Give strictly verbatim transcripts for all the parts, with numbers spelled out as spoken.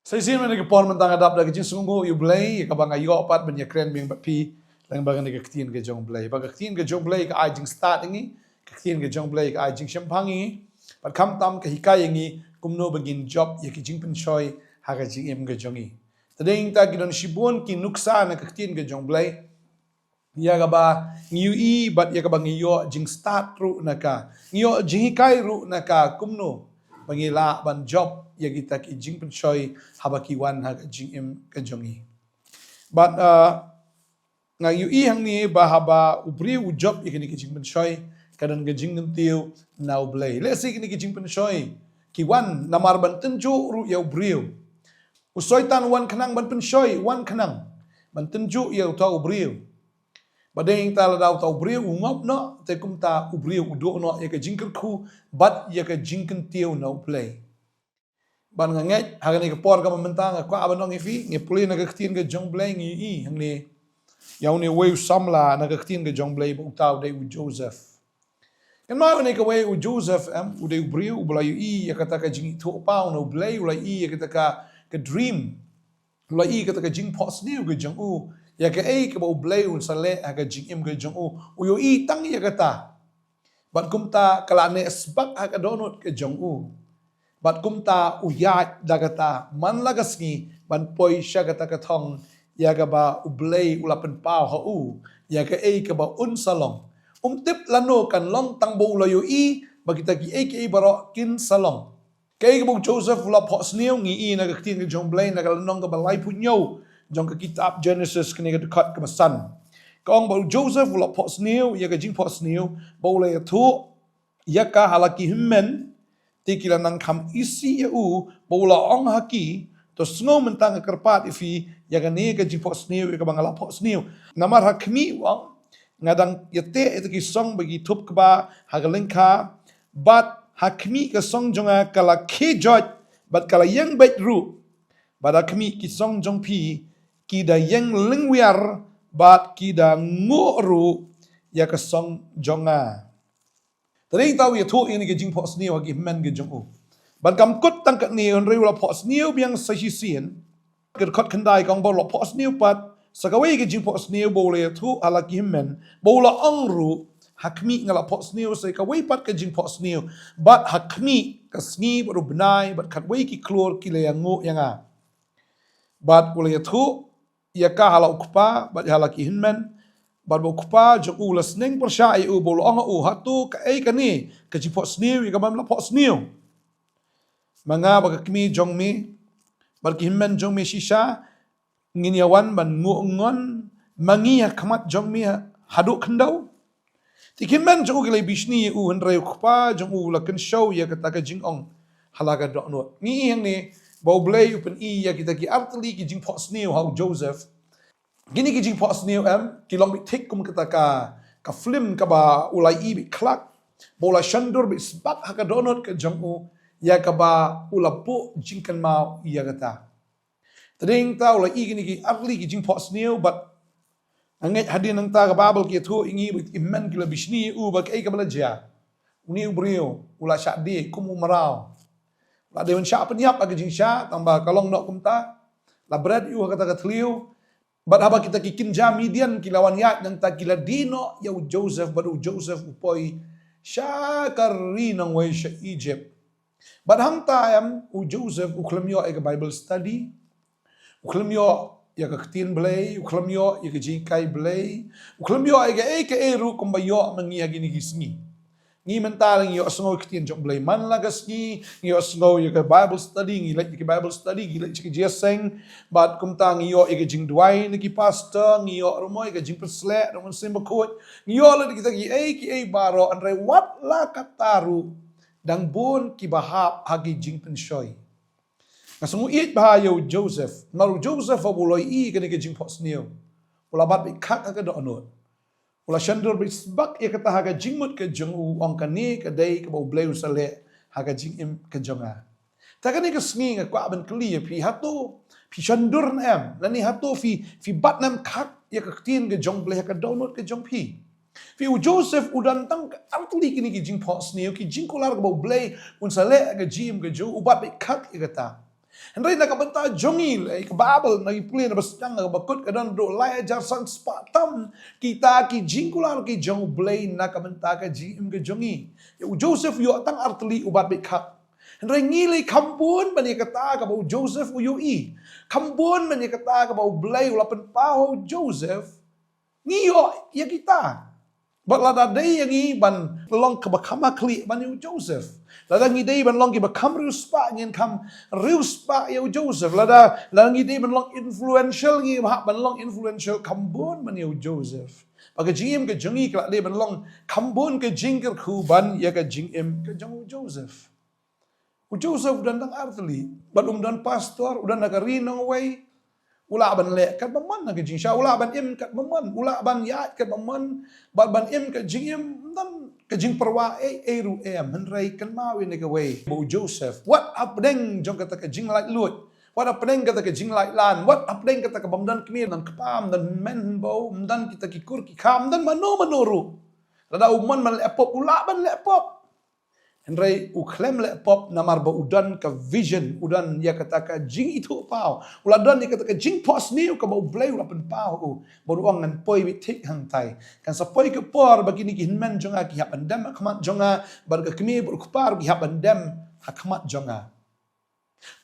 Sa shisien mynta ka por mynta nga dap da ka jingsngewnguh ïa U Blei, ïa kaba nga ïoh pat ban ïakren biang bad phi lyngba kane ka ktien ka jong U Blei. Ba ka ktien ka jong U Blei ka ai jingstad ïa ngi, ka ktien ka jong U Blei ka ai jingshemphang ïa ngi. Bad khamtam ka hikai ïa ngi kumno ba ngin jop ïa ki jingpynshoi ha ka jingim ka jong ngi. Te dei ngi ta ki don shibun ki nuksa na ka ktien ka jong U Blei. Ïa kaba ngi ïohi bad ïa kaba ngi ïoh jingstad ruh na ka. Ngi ïoh jinghikai ruh na ka kumno ba ngi lah ban jop ïa kita ki jingpynshoi haba ki wan ha ka jingim ka jong ngi. Bad, uh, nga ïohi hangne ba haba u briew u jop ïa kine ki jingpynshoi, ka don ka jingkyntiew na U Blei. Lehse kine ki jingpynshoi ki wan namar ban tynjuh ruh ïa u briew. U Soitan u wan khnang ban pynshoi, u wan khnang ban tynjuh ïa uta u briew. Ba dei ngi ta lada uta u briew u ngop noh, te kumta u briew u duh noh ïa ka jingkyrkhu bad ïa ka jingkyntiew na U Blei. Bad nga ngeit ha kane ka por kaba mynta nga kwah ban ong ïa phi, ngi pule na ka ktien ka jong U Blei, ngi ïohi hangne ïa une uwei u samla na ka ktien ka jong U Blei ba uta u dei u Joseph. Kynmaw, une kawei u Joseph, em, u dei u briew uba la ïohi ïa kata ka jingithuhpaw na U Blei, u la ïohi ïa kata ka, ka dream. U la ïohi ïa kata ka jingphohsniew ka jong u ïa kaei kaba U Blei un sa leh ha ka jingim ka jong u. U ïohi tang ïa kata. Bad kumta ka la neh sbak ha ka dohnud ka jong u. Bad kumta u ïaid da kata man la ka sngi ban poi sha kata ka thong ïa kaba U Blei u la pynpaw ha u ïa kaei kaba un sa long. Um tip lano kan long tang ba u la ïohi ba kita kiei kiei baroh kin sa long. Kaei kaba u Joseph u la phohsniew ngi ïohi na ka ktien ka jong U Blei na ka lynnong kaba laiphew hynñiew jong ka kitab Genesis, kane ka dkhot kaba san. Ka ong ba u Joseph u la phohsniew ïa ka jingphohsniew ba u la ïathuh ïa ka ha la ki hynmen, te ki la nang kham isih ïa u, ba u la ong ha ki, to sngew mynta nga kyrpad ïa phi ïa kane ka jingphohsniew ïa kaba nga la phohsniew. Namar ha khmih, u ong, nga dang ïateh ïa kita ki song ba ki thup kba ha ka lyngkha, bad ha khmih ka song jong nga ka la khie joit bad ka la ïeng beit ruh. Bad ha khmih ki song jong phi ki da ïeng lyngwiar bad ki da nguh ruh ïa ka song jong nga. Te dei ngi ta u ïathuh ïa kane ka jingphohsniew ha ki hynmen ka jong u. Bad kam kut tang katne, hynrei u la phohsniew biang sa shisien. Ka dkhot khyndai ka ong ba u la phohsniew pat sa kawei ka jingphohsniew ba u la ïathuh ha la ki hynmen, ba u la ong ruh, ha khmih nga la phohsniew sa kawei pat ka jingphohsniew, bad ha khmih ka sngi bad u bnai bad khatwei ki khlur ki la ïanguh ïa nga. Bad u la ïathuh ïa ka ha la u kpa bad ha la ki hynmen, bad ba u kpa jong u u la sneng pyrshah ïa u, ba u la ong ha u, hato kaei kane ka jingphohsniew ïa kaba me la phohsniew? Ma nga bad ka kmie jong me bad ki hynmen jong me shisha ngin ïa wan ban nguh ngon ma ngi ha khmat jong me haduh khyndew? Te ki hynmen jong u ki la bishni ïa u, hynrei u kpa jong u u la kynshew ïa kata ka jingong ha la ka dohnud. Ngi ïohi hangne ba U Blei u pyni ïa kita ki artylli ki jingphohsniew ha u Joseph. Kine ki jingphohsniew, em, ki long beit thik kum kata ka, ka film kaba u la ïohi beit khlak, ba u la shon dur beit sbak ha ka dohnud ka jong u ïa kaba u la buh jingkynmaw ïa kata. Te dei ngi ta u la ïohi kine ki artylli ki jingphohsniew, bad nga ngeit hadien nangta ka Baibl ka ïathuh ïa ngi ba ki hynmen ki la bishni ïa u, ba kaei kaba la jia. Une u briew u la shah die kum u mraw. U la dei ban shah pynïap ha ka jingsha, tang ba ka long noh kumta. La bret ïa u ha kata ka thliew. Bad haba kita ki kynja Midian ki la wan ïaid nangta, ki la die noh ïa u Joseph, bad u Joseph u poi sha ka ri nongwei, sha Egypt. Bad hangta, em, u Joseph u khlem ïoh ïa ka Bible study, u khlem ïoh ïa ka ktien Blei, u khlem ïoh ïa ka jinghikai Blei, u khlem ïoh ïa kaei kaei ruh kumba ïoh ma ngi ha kine ki sngi. Ngi mynta la ngi ïohsngew ïa ka ktien jong U Blei man la ka sngi, ngi ïohsngew ïa ka Bible study, ngi leit ïa ka Bible study, ngi leit sha ka jingïaseng, bad kumta ngi ïoh ïa ka jingduwai na ki pastor, ngi ïoh ruh mo ïa ka jingpynshlur na u Mynsiem Bakhuid, ngi ïoh leh kita kiei kiei baroh, hynrei wat la katta ruh dang bun kiba hap ha ki jingpynshoi. Nga sngew ïeit bha ïa u Joseph. Namar u Joseph haba u la ïohi kane ka jingphohsniew, u la bat beit khak ha ka dohnud. U la shon dur beit sbak ïa kata ha ka jingmut ka jong u, u ong kane ka dei kaba U Blei un sa leh ha ka jingim ka jong nga. Te kane ka sngi nga kwah ban kylli ïa phi, hato phi shon dur ne em, lane hato phi, phi bat ne em khak ïa ka ktien ka jong U Blei ha ka dohnud ka jong phi? Phi, u Joseph u don tang ka artylli kine ki jingphohsniew, ki jingkular kaba U Blei un sa leh ha ka jingim ka jong u, u bat beit khak ïa kata. Hynrei na ka bynta jong ngi, lei ka Baibl, ngi pule na ba sdang, na ka ba kut, ka don ruh lai hajar san spah tam kita ki jingkular ki jong U Blei na ka bynta ka jingim ka jong ngi. Ïa u Joseph u ïoh tang artylli u bat beit khak. Hynrei ngi lei kham bun ban ïa kata kaba u Joseph u ïohi. Kham bun ban ïa kata kaba U Blei u la pynpaw ha u Joseph. Ngi ïoh ïa kita. Bad lada dei ïa ngi ban long kaba kham ha khlieh ban ïa u Joseph, lada ngi dei ban long kiba kham riewspah, ngin kham riewspah ïa u Joseph. Lada, lada ngi dei ban long influential, ngi hap ban long influential kham bun ban ïa u Joseph. Ba ka jingim ka jong ngi ka la dei ban long kham bun ka jingkyrkhu ban ïa ka jingim ka jong u Joseph. U Joseph u don tang artylli, bad um don pastor, u don ha ka ri nongwei. U lah ban leh katba mon ha ka jingshisha, u lah ban im katba mon, u lah ban ïaid katba mon, bad ban im ka jingim, ym don ka jingpyrwa ei ei ruh em. Hynrei kynmaw ïa kane kawei, ba u Joseph, wat hapdeng jong kata ka jinglaitluid, wat hapdeng kata ka jinglaitlan, wat hapdeng kata kaba ym don kmie, ym don kpa, ym don hynmen hynbew, ym don kita ki kur ki kha, ym don mano mano ruh, lada u mon ban leh pop, u lah ban leh pop. Hynrei u khlem leh pop namar ba u don ka vision, u don ïa kata ka jingithuhpaw, u la don ïa kata ka jingphohsniew kaba U Blei u la pynpaw ha u. Bad u ong, ngan poi beit thik hangtai. Kan sa poi ka por ba kine ki hynmen jong nga ki hap ban dem ha khmat jong nga, bad ka kmie bad u kpa ruh ki hap ban dem ha khmat jong nga.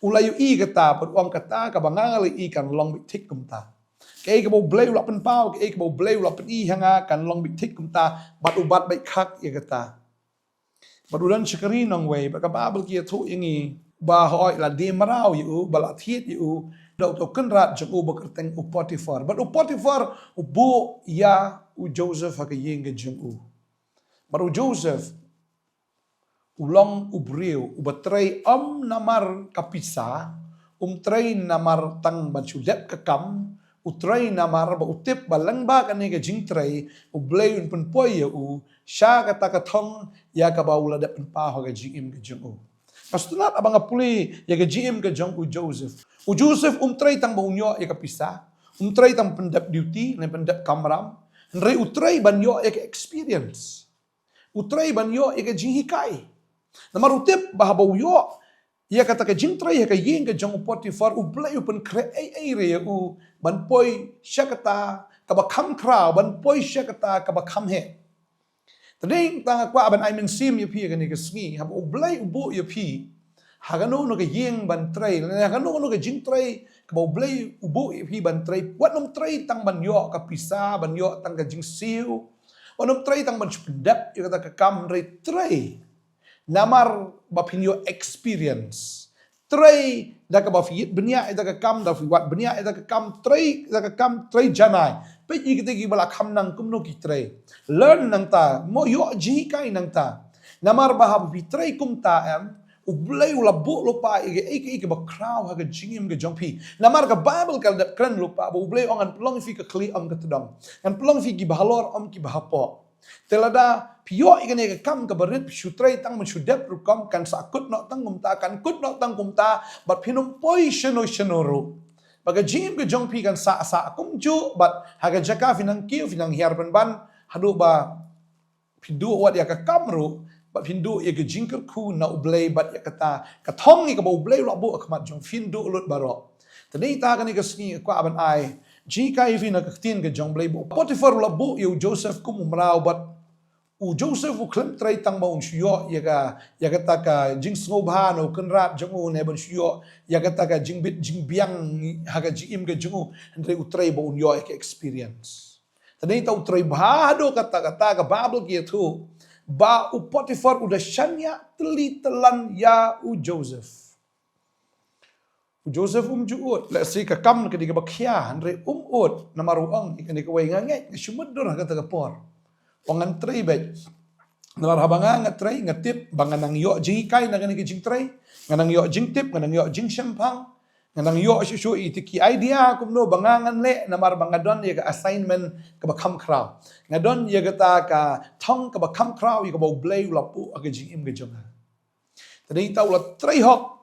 U la ïohi kata, bad u ong, kata kaba nga nga la ïohi kan long beit thik kumta. Kaei kaba U Blei u la pynpaw, kaei kaba U Blei u la pyni ha nga kan long beit thik kumta, bad u bat beit khak ïa kata. Bad u don sha ka ri nongwei, bad ka Baibl ka ïathuh ïa ngi ba hooid la die mraw ïa u, ba la thied ïa u da uto u kynrad jong u ba kyrteng u Potiphar. Bad u Potiphar u buh ïa u Joseph ha ka ïing ka jong u. Bad u Joseph u long u briew uba trei ym namar ka pisa, um trei namar tang ban shu dep ka kam, u trei namar ba u tip ba lyngba kane ka jingtrei, U Blei un pynpoi ïa u sha kata ka thong ïa kaba u la dep pynpaw ha ka jingim ka jong u. Nga sngewtynnat haba nga pule ïa ka jingim ka jong u Joseph. U Joseph um trei tang ba un ïoh ïa ka pisa, um trei tang pyndep duty ne pyndep kamram, hynrei u trei ban ïoh ïa ka experience. U trei ban ïoh ïa ka jinghikai. Namar u tip ba haba u ïoh ïa kata ka jingtrei ha ka ïing ka jong u Potiphar, U Blei u pynkhreh ei ei ruh ïa u ban poi sha kata kaba kham khraw, ban poi sha kata kaba kham heh. Te dei tang nga kwah ban ai mynsiem ïa phi ha kane ka sngi, haba U Blei u buh ïa phi ha kano kano ka ïing ban trei, lane ha kano kano ka jingtrei kaba U Blei u buh ïa phi ban trei, wat nym trei tang ban ïoh ka pisa, ban ïoh tang ka jingsiew, wat nym trei tang ban shu pyndep ïa kata ka kam, hynrei trei namar ba phin ïoh experience. Trei da kaba phi ïit bniah ïa kata ka kam, da phi wad bniah ïa kata ka kam, trei ïa kata ka kam, trei janai. Peit ïa kita kiba la kham nang kumno ki trei. Learn nangta, mo ïoh jinghikai nangta. Namar ba haba phi trei kumta em, U Blei u la buh lypa ïa kaei kaei kaba khraw ha ka jingim ka jong phi. Namar ka Baibl ka la dep kren lypa ba U Blei u ong, ngan pynlong ïa phi ka khlieh ym ka tdong, ngan pynlong ïa phi kiba halor ym kiba hapoh. Te lada phi ïoh ïa kane ka kam kaba rit, phi shu trei tang ban shu dep rukom, kan sa kut noh tang kumta, kan kut noh tang kumta, bad phin ym poi shano shano ruh. Bad ka jingim ka jong phi kan sah sah kumjuh, bad ha ka jaka phin nang kiew, phin nang hiar pynban, haduh ba phin duh wat ïa ka kam ruh, bad phin duh ïa ka jingkyrkhu na U Blei, bad ïa kata ka thong ïa kaba U Blei u la buh ha khmat jong phi, phin duh lut baroh. Te dei ta kane ka sngi nga kwah ban ai jinghikai ïa phi na ka ktien ka jong U Blei, ba u Potiphar u la buh ïa u Joseph kum u mraw, bad u Joseph u khlem trei tang ba un shu ïoh ïa ka, ïa kata ka jingsngewbha na u kynrad jong u, ne ban shu ïoh ïa kata ka jingbit jingbiang ha ka jingim ka jong u, hynrei u trei ba un ïoh ïa ka experience. Te dei ta u trei bha haduh katta katta, ka Baibl ka ïathuh ba u Potiphar u da shaniah tylli tyllan ïa u Joseph. U Joseph um ju ud, lehse ka kam ka dei kaba khia, hynrei um ud, namar u ong ïa kane kawei, nga ngeit, nga shu mutdur ha kata ka por. U ong ngan trei beit. Namar haba nga, nga trei, nga tip ba ngan nang ïoh jinghikai na kane ka jingtrei, ngan nang ïoh jingtip, ngan nang ïoh jingshemphang, ngan nang ïoh shuh shuh ïa ki idea kumno ba nga ngan leh, namar ba nga don ïa ka assignment kaba kham khraw. Nga don ïa kata ka thong kaba kham khraw ïa kaba U Blei u la buh ha ka jingim ka jong nga. Te dei ta u la trei hok,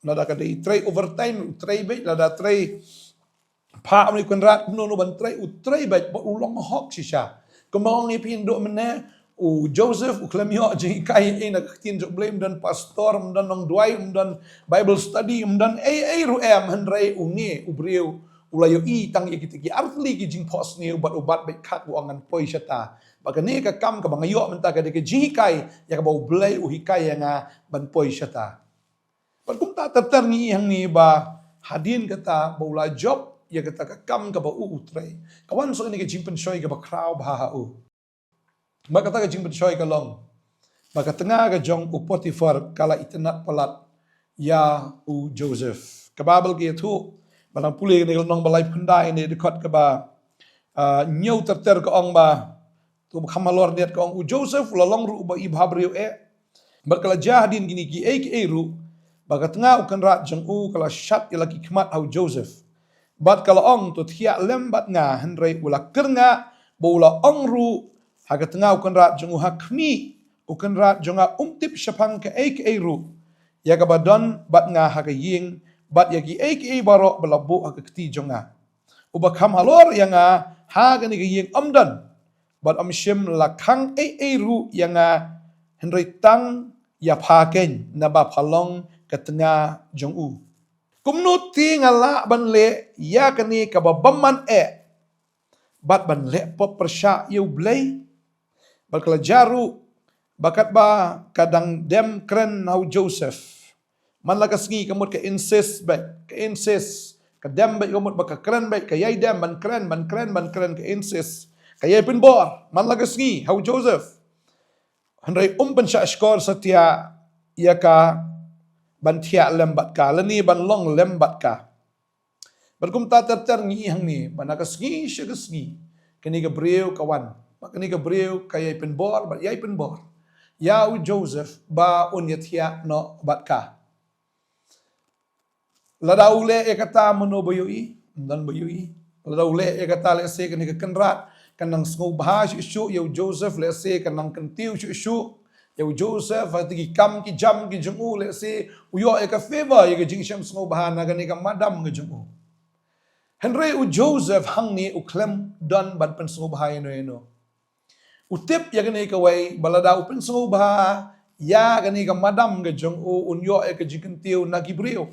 lada ka dei trei overtime u trei beit, lada trei phah ïa u kynrad kumno kumno ban trei u trei beit, bad u long hok shisha. Kumba ong ïa phi, un duh mynne, U Joseph u khlem ïoh jinghikai ei na ka ktien jong U Blei, um don pastor, um don nongduwai, um don Bible study, um don ei ei ruh em, hynrei u ngi u briew u la ïohi tang ïa kita ki artylli ki jingphohsniew bad u bat beit khak u ong ngan poi shata. Bad kane ka kam kaba nga ïoh mynta ka dei ka jinghikai ïa kaba U Blei u hikai ïa nga ban poi shata. Bad kumta ter ter ngi ïohi hangne ba hadien kata ba u la jop ïa kata ka kam kaba u u trei, ka wan sa kane ka jingpynshoi kaba khraw bha ha u. Ba kata ka jingpynshoi ka long ba ka tnga ka jong u Potiphar ka la itynnad palat ïa u Joseph. Ka Baibl ka ïathuh, ba nang pule kane ka lynnong ba laiphew khyndai, kane ka dkhot kaba, ah, hynñiew ter ter ka ong ba, to ba kham halor niat ka ong, u Joseph u la long ruh uba i bhabriew eh. Bad ka la jia hadien kine kiei kiei ruh ba ka tnga u kynrad jong u ka la shat ïa la ki khmat ha u Joseph. Bad ka la ong, to thiah lem bad nga, hynrei u la kyrngah, ba u la ong ruh ha ka tnga u kynrad jong u, ha khmih, u kynrad jong nga um tip shaphang kaei kaei ruh ïa kaba don bad nga ha ka ïing, bad ïa kiei kiei baroh ba la buh ha ka kti jong nga. Uba kham halor ïa nga ha kane ka ïing um don, bad um shym la khang ei ei ruh ïa nga, hynrei tang ïa pha keiñ, naba pha long ka tnga jong u. Kumno te nga lah ban leh ïa kane kaba bymman eh, bad ban leh pop pyrshah ïa U Blei? Bad ka la jia ruh ba katba ka dang dem kren ha u Joseph, man la ka sngi ka mut ka insist beit, ka insist, ka dem beit, ka mut ba ka kren beit, ka ïai dem ban kren, ban kren, ban kren, ka insist, ka ïai pynbor man la ka sngi ha u Joseph. Hynrei um pynshah shkor satia ïa ka ban thiah lem bad ka lane ban long lem bad ka. Bad kumta ter ter ngi ïohi hangne ba na ka sngi sha ka sngi kane ka briew ka wan, ba kane ka briew ka ïai pynbor, bad ïai pynbor ïa u Joseph ba un ïathiah noh bad ka. Lada u leh ïa kata, mano ba ïohi? Ym don ba ïohi. Lada u leh ïa kata, lehse kane ka kynrad kan nang sngewbha shuh shuh ïa u Joseph, lehse kan nang kyntiew shuh shuh ïa u Joseph ha ki kam ki jam ki jong u, lehse u ïoh ïa ka favor, ïa ka jingshem sngewbha na kane ka madam ka jong u. Hynrei u Joseph hangne u khlem don ban pynsngewbha ïano ïano. U tip ïa kane kawei, ba lada u pynsngewbha ïa kane ka madam ka jong u, un ïoh ïa ka jingkyntiew na ki briew.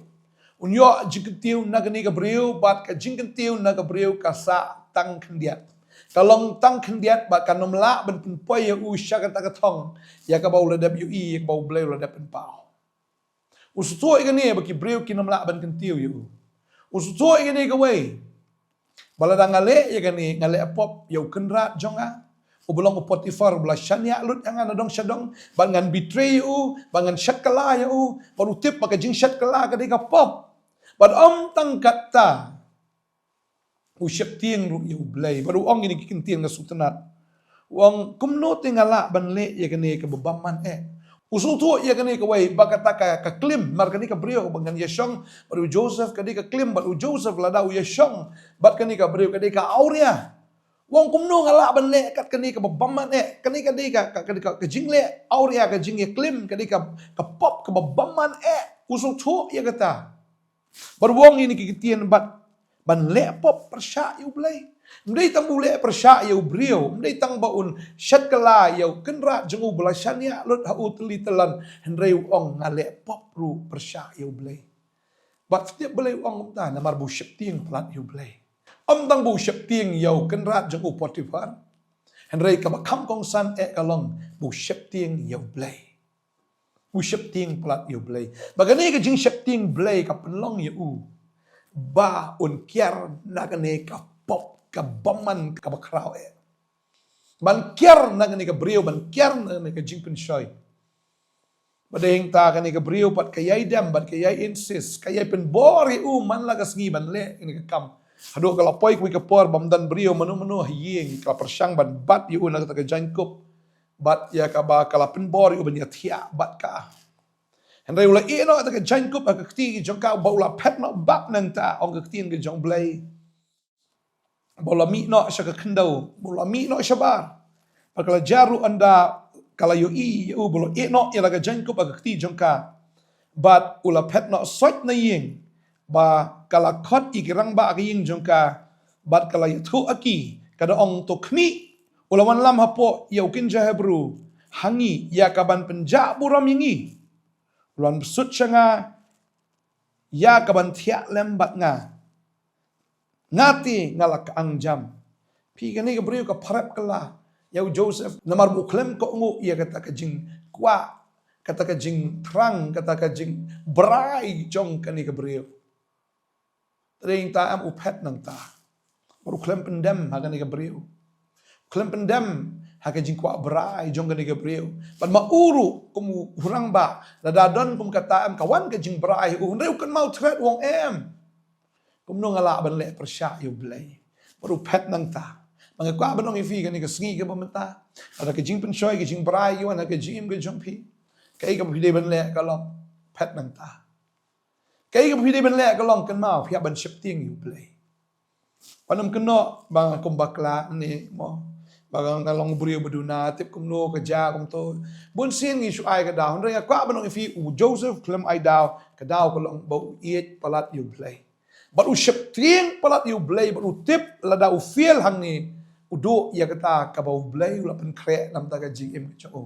Un ïoh jingkyntiew na kane ka briew, bad ka jingkyntiew na ka briew ka sah tang khyndiat. Ka long tang khyndiat, bad kan ym lah ban pynpoi ïa u sha kata ka thong ïa kaba u la dep ïohi, ïa kaba U Blei u la dep pynpaw. U sngewthuh ïa kane ba ki briew kin ym lah ban kyntiew ïa u. U sngewthuh ïa kane kawei, ba lada nga leh ïa kane, nga leh pop ïa u kynrad jong nga, uba long u Potiphar, uba la shaniah lut ïa nga na dong sha dong, bad ngan betray ïa u, bad ngan shet kylla ïa u, bad u tip ba ka jingshet kylla ka dei ka pop. Bad ym tang kata, u sheptieng ruh ïa U Blei. Bad u ong kine ki kyntien nga sngewtynnad. U ong, kumno te nga lah ban leh ïa kane kaba bymman eh? U sngewthuh ïa kane kawei, ba kata ka, ka klim, namar kane ka briew ba ngan ïashong bad u Joseph ka dei ka klim, bad u Joseph lada u ïashong bad kane ka briew ka dei ka awria. U ong, kumno nga lah ban leh kat kane kaba bymman eh? Kane ka dei ka, ka, ka, ka, ka jingleh awria, ka jingïaklim, ka dei ka, ka pop kaba bymman eh. U sngewthuh ïa kata. Bad u ong ïa kine ki kyntien, bad ban leh pop pyrshah ïa U Blei. Ym dei tang ba u leh pyrshah ïa u briew, ym dei tang ba un shet kylla ïa u kynrad jong u ba la shaniah lut ha u tylli tyllon, hynrei u ong, nga leh pop ruh pyrshah ïa U Blei. Bad sha U Blei u ong kumta, namar ba u sheptieng palat ïa U Blei. Ym tang ba u sheptieng ïa u kynrad jong u Potiphar, hynrei kaba kham kongsan eh ka long ba u sheptieng ïa U Blei. U sheptieng palat ïa U Blei. Bad kane ka jingsheptieng Blei ka pynlong ïa u ba un kiar na kane ka pop ka bymman kaba khraw eh. Ban kiar na kane ka briew, ban kiar na kane ka jingpynshoi. Bad hangta kane ka briew pat ka ïai dem, bad ka ïai insist, ka ïai pynbor ïa u man la ka sngi ban leh kane ka kam. Haduh ka la poi kawei ka por ba ym don briew mano mano ha ïing, ka la pyrshang ban bat ïa u na kata ka jaiñkup. Bad ïa kaba ka la pynbor ïa u ban ïathiah bad ka. Hynrei u la ïeh noh ïa ka jaiñkup ha ka kti jong ka, bad u la phet noh bak nangta, ong ka ktien ka jong U Blei. Bad u la mih noh sha ka khyndew, bad u la mih noh shabar. Bad ka la jia ruh ynda ka la ïohi ïa u, bad u la ïeh noh ïa la ka jaiñkup ha ka kti jong ka. Bad u la phet noh soit na ïing, bad ka la khot ïa ki rangbah ka ïing jong ka, bad ka la ïathuh ha ki, ka da ong, to khmih, U la wanlam hapoh ïa u kynja Hebru ha ngi ïa ka ban pynjah burom ïa ngi. U la wan bsut sha nga ïa ka ban thiah lem bad nga. Nga te nga la kyang jam. Phi, kane ka briew ka pharap kylla ïa u Joseph namar ba u khlem kohnguh ïa kata ka jingkwah, kata ka jingthrang, kata ka jingbrai jong kane ka briew. Te dei nangta em u phet nangta. Bad u khlem pyndem ha kane ka briew. U khlem pyndem ha ka jingkwah brai jong kane ka briew. Bad ma u ruh kum u rangbah, lada don kum kata em ka wan ka jingbrai, u hynrei u kynmaw thret u ong em. Kumno nga lah ban leh pyrshah ïa u Blei. Bad u phet nangta. Ba nga kwah ban ong ïa phi kane ka sngi kaba mynta, lada ka jingpynshoi, ka jingbrai ki wan ha ka jingim ka jong phi, kaei kaba phi dei ban leh ka long phet nangta. Kaei kaba phi dei ban leh ka long kynmaw phi hap ban sheptieng ïa u Blei. Ba nym kynnoh ba nga kum bakla ne mo, ba nga long briew ba duna, tip kumno ka jia kumto. Bun sien ngi shu ai ka daw, hynrei nga kwah ban ong ïa phi, u Joseph khlem ai daw. Ka daw ka long ba u ïeit palat ïa u Blei. Bad u sheptieng palat ïa u Blei, bad u tip lada u fail hangne, u duh ïa kata kaba u Blei u la pynkhreh na ka bynta ka jingim ka jong u.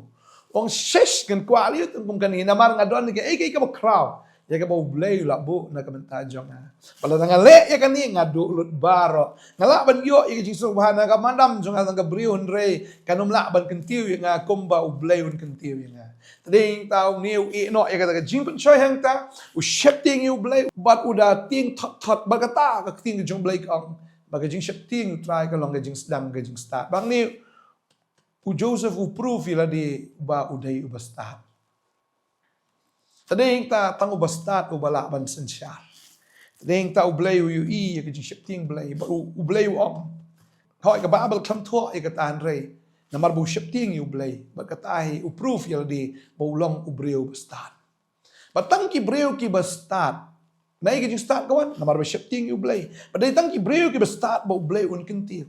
U ong, shish, ngan kwah lei tang kum kane namar nga don kaei kaei kaba khraw ïa kaba u Blei u la buh na ka bynta jong nga. Bad lada nga leh ïa kane nga duh lut baroh. Nga lah ban ïoh ïa ka jingsngewbha na ka madam jong nga, na ka briew, hynrei kan ym lah ban kyntiew ïa nga kumba u Blei un kyntiew ïa nga. Te dei nangta une u ïeh noh ïa kata ka jingpynshoi hangta, u sheptieng ïa u Blei, bad u da tieng thot thot, bad kata ka ktien ka jong u Blei ka ong ba ka jingsheptieng u Trai ka long ka jingsdang ka jingstad. Ba hangne u Joseph u proof ïa lade ba u dei u bastad. Te dei nangta tang u bastad uba lah ban synshar. Te dei nangta u Blei u ïohi ïa ka jingsheptieng Blei, bad u, u Blei u ong. Hooid, ka Baibl kam thoh ïa kata, hynrei namar ba u sheptieng ïa u Blei, bad kata hi u proof ïa lade ba u long u briew bastad. Bad tang ki briew kiba stad. Naei ka jingstad ka wan? Namar ba sheptieng ïa u Blei. Bad dei tang ki briew kiba stad ba u Blei un kyntiew.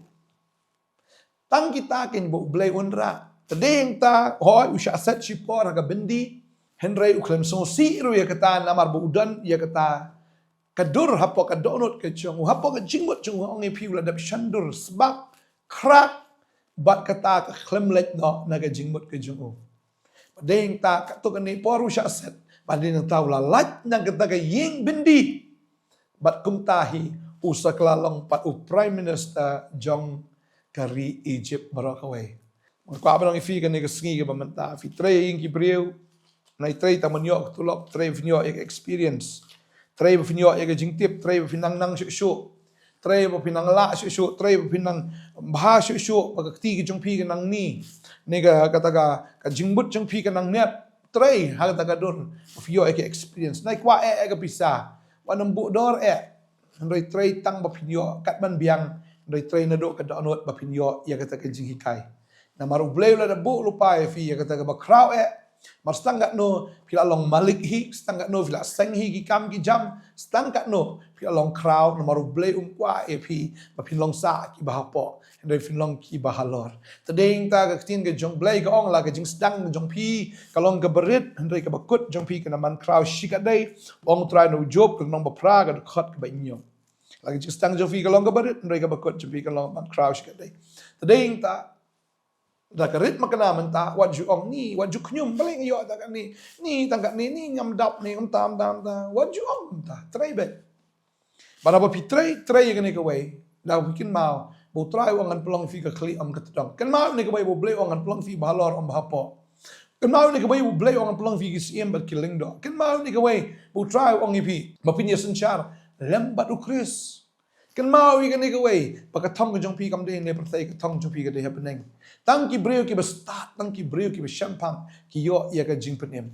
Tang kita kein ba u Blei un rah. Te dei nangta, hooid, u shah set shipor ha ka byndi. Hynrei u khlem sngewsih ruh ïa kata namar ba u don ïa kata ka dur hapoh ka dohnud ka jong u, hapoh ka jingmut jong u, ong ïa phi u la dep shan dur, sbak, khrak, bad kata ka khlem leit noh na ka jingmut ka jong u. Bad dei nangta katto katne por u shah set, bad dei nangta u la lait na kata ka ïing byndi. Bad kumta hi u sa kylla long pat u Prime Minister jong ka ri Egypt baroh kawei. Nga kwah ban ong ïa phi kane ka sngi kaba mynta, phi trei ïa ki briew, nai trei tang ban ïoh ka tulop, trei ba phin ïoh ïa ka experience, trei ba phin ïoh ïa ka jingtip, trei ba phin nang nang shuh shuh, trei ba phin nang lah shuh shuh, trei ba phin nang bha shuh shuh, ba ka kti ka jong phi ka nang ni, ne ka, kata ka, ka jingmut jong phi ka nang niat. Trei ha kata ka dur ba phi ïoh ïa ka experience. Nai kwah eh, eh ka pisa, wat nym buh dor eh. Hynrei trei tang ba phin ïoh, kat ban biang, hynrei trei naduh ka dohnud ba phin ïoh ïa kata ka jinghikai. Namar u Blei u la da buh lypa ïa phi ïa kata kaba khraw eh. Mar stang katno phi la long malik hi, stang katno phi la seng hi ki kam ki jam, stang katno phi la long khraw, namar u Blei um kwah ïa phi ba phin long sah kiba hapoh, hynrei phin long kiba halor. Te dei nangta ka ktien ka jong u Blei ka ong, la ka jingsdang jong phi ka long kaba rit, hynrei kaba kut jong phi kan ym man khraw shikatdei. Ong u Trai na u Job ka lynnong ba phra ka dkhot kaba hynñiew. La ka jingsdang jong phi ka long kaba rit, hynrei kaba kut jong phi kan ym man khraw shikatdei. Te dei nangta, da ka rit makna mynta, wat ju ong ni, wat ju khñium, balei nga ïoh tang katne, ni tang katne, ni ngam dap, ni ngam tam tam tam. Wat ju ong mynta, trei beit. Bad haba phi trei, trei ïa kane kawei, da phi kynmaw ba u Trai u ong ngan pynlong ïa phi ka khlieh ym ka tdong. Kynmaw ïa kane kawei ba u Blei u ong ngan pynlong ïa phi ba halor ym ba hapoh. Kynmaw ïa kane kawei ba u Blei u ong ngan pynlong ïa phi ki syiem bad ki lyngdoh. Kynmaw ïa kane kawei ba u Trai u ong ïa phi ba phin ïasynshar lem bad u Khrist. Kynmaw ïa kane kawei ba ka thong ka jong phi kam dei ne pyrthei, ka thong jong phi ka dei ha bneng. Tang ki briew kiba stad, tang ki briew kiba shemphang ki ïoh ïa ka jingpynim.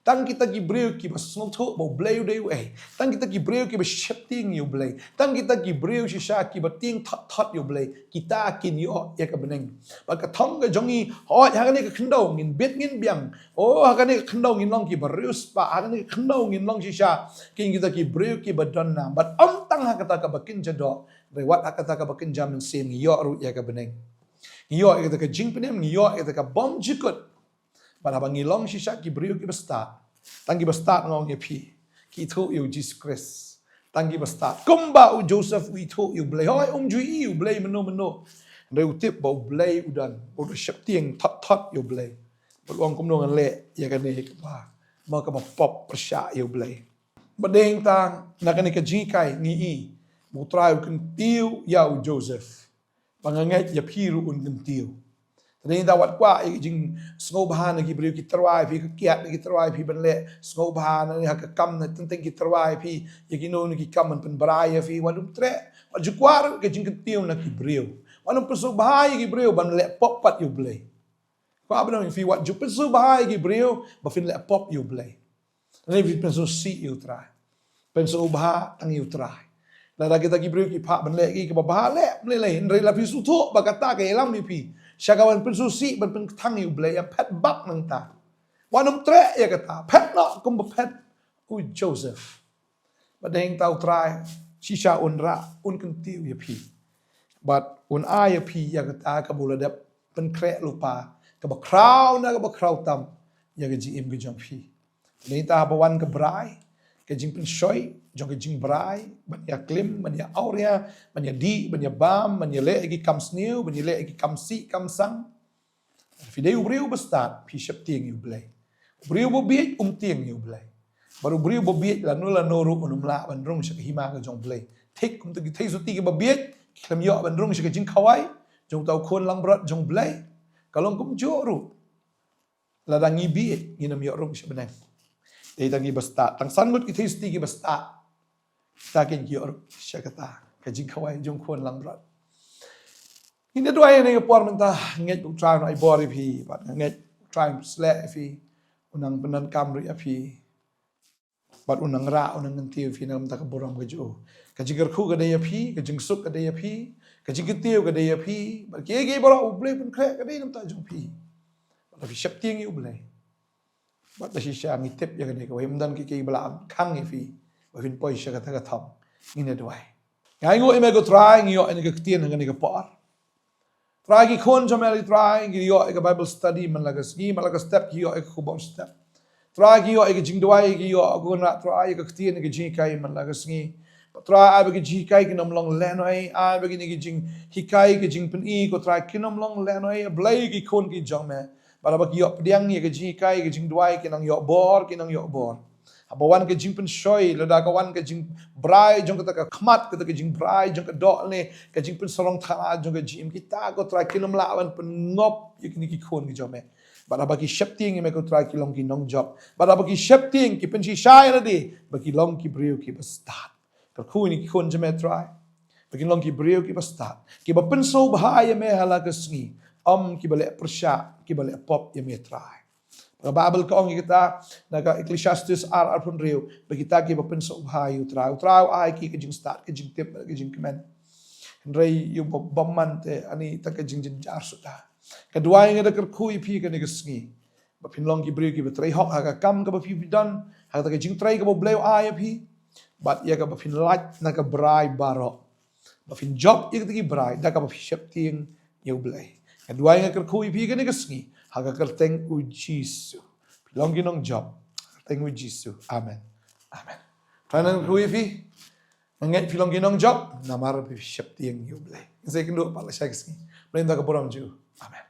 Tang kita ki briew kiba sngewthuh ba u Blei u dei uei. Tang kita ki briew kiba sheptieng ïa u Blei. Tang kita ki briew shisha kiba tieng thot thot ïa u Blei. Kita kin ïoh ïa ka bneng. Bad ka thong ka jong ngi, hooid, ha kane ka khyndew ngin bit ngin biang. Oh, ha kane ka khyndew ngin long kiba riewspah, ha kane ka khyndew ngin long shisha kin kita ki briew kiba don nam. Bad ym tang ha kata kaba kynja doh, hynrei wat ha kata kaba kynja mynsiem ngi ïoh ruh ïa ka bneng. Ngi ïoh ïa kata ka jingpynim, ngi ïoh ïa kata ka bymjukut. Bad haba ngi long shisha ki briew kiba stad, tang kiba stad nga ong ïa phi, ki ithuh ïa u Jisu Khrist. Tang kiba stad. Kumba u Joseph u ithuh ïa u Blei. Hooid, um ju ïohi u Blei mynno mynno. Hynrei u tip ba U Blei u don, u da sheptieng thot thot ïa U Blei. Bad u ong kumno ngan leh ïa kane kaba, ma kaba pop pyrshah ïa U Blei. Bad dei tang na kane ka jinghikai ngi i ba U Trai u kyntiew ïa u Joseph. Ba nga ngeit ïa phi ruh un kyntiew. Te dei tang wat kwah ïa ki jingsngewbha na ki briew ki tyrwa ïa phi, ka kiad na ki tyrwa ïa phi ban leh sngewbha na ha ka kam na teng teng ki tyrwa ïa phi ïa kino kino ki kam ban pynbrai ïa phi, wat nym treh. Wat ju kwah ruh ka jingkyntiew na ki briew. Wat nym pynsngewbha ïa ki briew ban leh pop pat ïa U Blei. Kwah ban ong ïa phi wat ju pynsngewbha ïa ki briew ba phin leh pop ïa U Blei. Lane phi pynsngewsih ïa U Trai. Pynsngewbha tang ïa U Trai. Lada kita ki briew ki phah ban leh ki kaba bha, leh, leh, leh. Hynrei lada phi sngewthuh ba kata ka ïalam ïa phi sha ka ban pynsngewsih, ban pynkthang ïa U Blei, ïa phet bak nangta. Wat nym treh ïa kata. Phet noh kumba phet u Joseph. Bad dei tang U Trai shisha un rah, un kyntiew ïa phi. Bad un ai ïa phi ïa kata kaba u la dep pynkhreh lypa, kaba khraw na kaba khraw tam ïa ka jingim ka jong phi. Dei tang haba wan ka brai, ka jingpynshoi jong ka jingbrai, ban ïa klim, ban ïa awria, ban ïa dih, ban ïa bam, ban ïa leh ïa ki kam sniew, ban ïa leh ïa ki kam sih kam sang. Phi dei u briew ba stad, phi sheptieng ïa U Blei. U briew ba bieit um tieng ïa U Blei. Bad u briew ba bieit lano lano ruh un ym lah ban rung sha ka hima ka jong U Blei. Thik kumta ki theisotti kiba bieit ki khlem ïoh ban rung sha ka jingkhawai jong uta u khun langbrot jong U Blei. Ka long kumjuh ruh lada ngi bieit ngin ym ïoh rung sha bneng. Dei tang kiba stad, tang san ngut ki theisotti kiba stad. Kita kin ki ïoh ruh sha kata ka jingkhawai jong u khun langbrot. Ngin ïa duwai ha kane ka por mynta, ngeit ba U Trai un ai bor ïa phi, bad ngeit ba U Trai un pynshlur ïa phi, un nang pyndonkam ruh ïa phi. Bad un nang rah, un nang kyntiew ïa phi na ka bynta ka burom ka jong u. Ka jingkyrkhu ka dei ïa phi, ka jingsuk ka dei ïa phi, ka jingkyntiew ka dei ïa phi, bad kiei kiei baroh U Blei u pynkhreh ka dei na ka bynta jong phi. Bad lada phi sheptieng ïa U Blei, bad lada shisha ngi tip ïa kane kawei ym don kiei kiei ba lah ban khang ïa phi ba phin poi sha kata ka thong. Ngin ïa duwai. Ngi ainguh ïa me ko Trai, ngi ïoh ïa kane ka ktien ha kane ka por. Trai, ki khun jong me, Trai, ki ïoh ïa ka Bible study man la ka sngi, man la ka step ki ïoh ïa ka khubor step. Trai, ki ïoh ïa ka jingduwai, ki ïoh, ko Trai, Trai, ïa ka ktien, ïa ka jinghikai man la ka sngi. Trai, ai ba ka jinghikai kin ym long lehnoh, ai ba kine ki jinghikai, ki jingpyni, ko Trai, kin ym long lehnoh, Blei, ki khun ki jong me. Bad haba ki ïoh pdiang ïa ka jinghikai, ka jingduwai, ki nang ïoh bor, ki nang ïoh bor. Haba wan ka jingpynshoi, lada ka wan ka jingbrai jong kata ka khmat, kata ka jingbrai jong ka doh ne ka jingpynsarong thana jong ka jingim, kita ko Trai kin ym lah ban pynngop ïa kine ki khun ki jong me. Bad haba ki sheptieng ïa me ko Trai ki long ki nongjop. Bad haba ki sheptieng ki pynshisha ïa lade ba ki long ki briew kiba stad. Kyrkhu ïa kine ki khun jong me Trai ba kin long ki briew kiba stad, kiba pynsngewbha ïa me ha la ka sngi, ym kiba leh pyrshah, kiba leh pop ïa me Trai. Ka Baibl ka ong ïa kita na ka Ecclesiastes ar, arphew hynriew, ba kita kiba pynsngewbha ïa u Trai, u Trai u ai ki ka jingstad, ka jingtip, ka jingkmen. Hynrei ïa u bymman te ani ta ka jingjynjar suda. Ka duwai nga da kyrkhu ïa phi kane ka sngi ba phin long ki briew kiba trei hok ha ka kam kaba phi, phi don, ha kata ka jingtrei kaba U Blei u ai ïa phi. Bad ïa kaba phin lait na ka brai baroh. Ba phin jop ïa kata ki brai da kaba phi sheptieng ïa U Blei. Nga duwai nga kyrkhu ïa phi kane ka sngi ha ka kyrteng U Jisu. Phi long ki nongjop ha ka kyrteng U Jisu. Amen. Amen. Trai nang kyrkhu ïa phi. Nga ngeit phi long ki nongjop namar phi sheptieng ïa U Blei. Ngin sa ïakynduh pat lashai ka sngi. Blei un ai ka burom jong u. Amen.